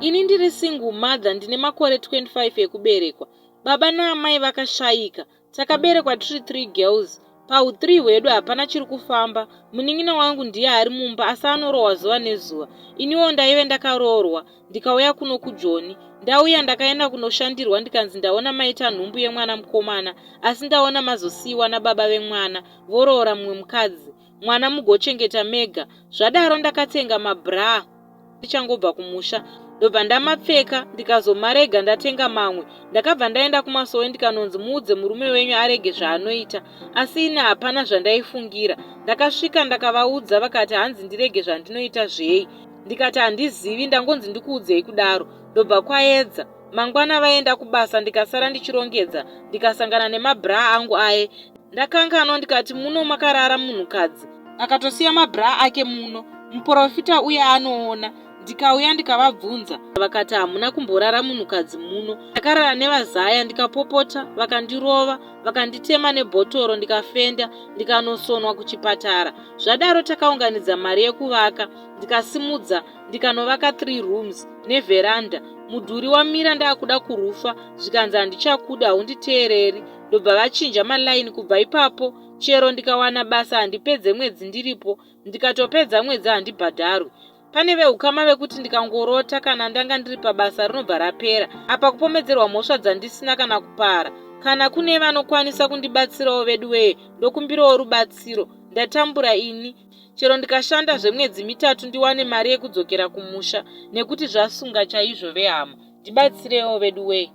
Ini ndiri single mother ndine makore 25 ekuberekwa. Baba naamai vakashaika. Takaberekwa tiri 3 girls. Pahu 3 hwedu hapana chiri kufamba. Munin'ina wangu ndiye ari mumba asi anorohwa zuva nezuva. Iniwo ndaive ndakaroorwa ndikauya kuno kuJoni. Ndauya ndakaenda kunoshandirwa ndikanzi ndaona maita nhumbu yemwana mukomana asi ndaona mazosiiwa nababa vemwana voroora mumwe mukadzi. Mwana mugochengeta mega. Zvadaro ndakatenga mabra ndichangobva kumusha ndobva ndamapfeka ndikazomarega ndatenga mamwe. Ndakabva ndaenda kumasowe ndikanonzi muudze murume wenyu arege zvaanoita asi ini hapana zvandaifungira. Ndakasvika ndakavaudza vakati hanzi ndirege zvandinoita zvei ndikati handizivi ndangonzi ndikuudzei kudaro ndobva kwaedza. Mangwana vaenda kubasa ndikasara ndichirongedza ndikasangana nemabra angu aye. Ndakanganwa ndikati muno makarara munhukadzi akatosiya mabra ake muno. Muporofita uya anoona. Ndikauya ndikavabvunza vakati hamuna kumborara munhukadzi muno. Ndakarara nevazaya ndikapopota vakandirova vakanditema nebhotoro ndikafenda ndikanosonwa kuchipatara. Zvadaro takaunganidza mari yekuvaka ndikasimudza ndikanovaka 3 rooms neveranda. Mudhuri wamira ndakuda kurufa zvikanzi handichakuda haunditeereri ndobva vachinja maline kubva ipapo chero ndikawana basa handipedze mwedzi ndiripo ndikatopedza mwedzi handibhadharwi. Pane vehukama vekuti ndikangorota kana ndanga ndiri pabasa rinobva rapera apa kupomedzerwa mhosva dzandisina kana kupara. Kana kune vanokwanisa kundibatsirawo veduwee ndokumbirawo rubatsiro ndatambura ini. Chero ndikashanda zvemwedzi mitatu ndiwane mari yekudzokera kumusha nekuti zvasunga chaizvo vehama. Ndibatsirewo veduwee.